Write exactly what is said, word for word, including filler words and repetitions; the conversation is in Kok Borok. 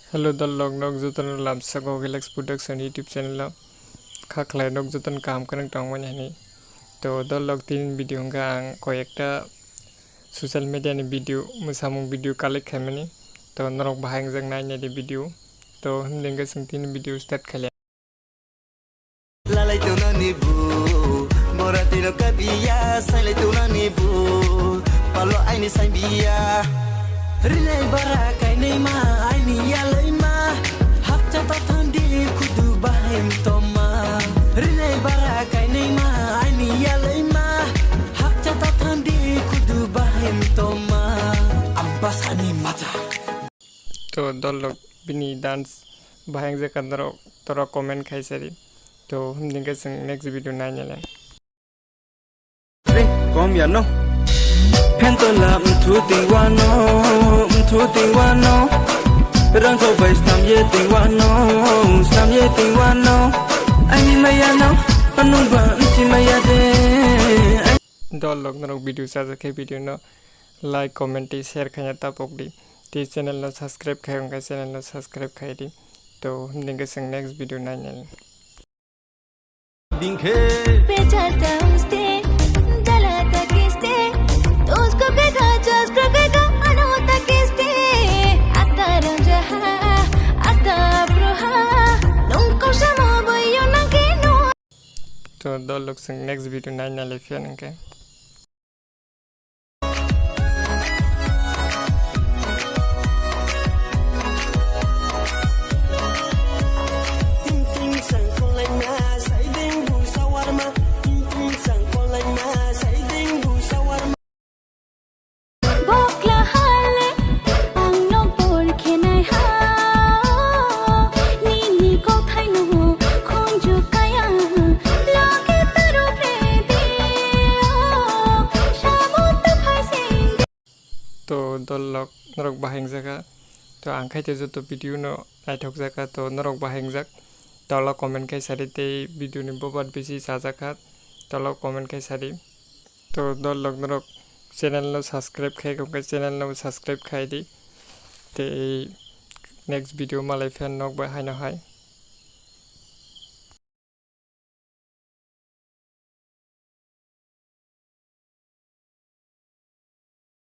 Hello dol lok, nok jotono lamsa Gogilex Production YouTube channel o kha khlai, nok jotono kaham kwrwng tongmani hinwi. To dol lok, tini video hwnkha ang koi ekta social media ni video, mwsamung video collect khaimani. To norok bahai wngjak nai nai di video. To himdi hwnkhe chwng tini video start khailai. Lalai tonani bu, bora tino kabiya, sailai tonani bu, palo aini saibiya. Rinai bara kainai ma aini yalai ma, hapcha ta thandi kudu bahem toma. Rinai bara kainai ma aini yalai ma, hapcha ta thandi kudu bahem toma. Ambasani mata. To dol lok bini dance bahai wngjak kha norok, norok comment khai sadi. To himdi hwnkhe chwng next video nai nai lai. Re, kom ya no. Phentola mthu tingwano, mthu tingwano. Rangchok bai stam ye tingwano, stam ye tingwano. Aini maya no, anung ba mchi maya de. Dol lok norok video chajak khe video no like, comment tei share khaina tapok di. Tei channel no subscribe khai wngkha, channel no subscribe khai di. To himdi hwnkhe chwng next video nai nai. Dingkhe. Pecharta uste, dalata kiste, tosko bega, chaskra bega, anota kiste, atara jaha, ata bruha, nungko samo boyo nangke no. To dol lok chwng next video nai nai lai phiya nangkhe. Bokla hale ang no por khenai ha, nini kothai no khunju kaya, loge taru predi o, sabo ta phai sing. To dol lok norok bahai wngjak kha. To ang khai te joto video no naithok jak kha, to norok bahai wngjak. Tola comment khai sadi tei video ni bobat bisi chajak kha. Tola comment khai sadi. To dol lok norok channel no subscribe khai khe channel no subscribe khai di. Tei next video malai phan nok bai haino hai.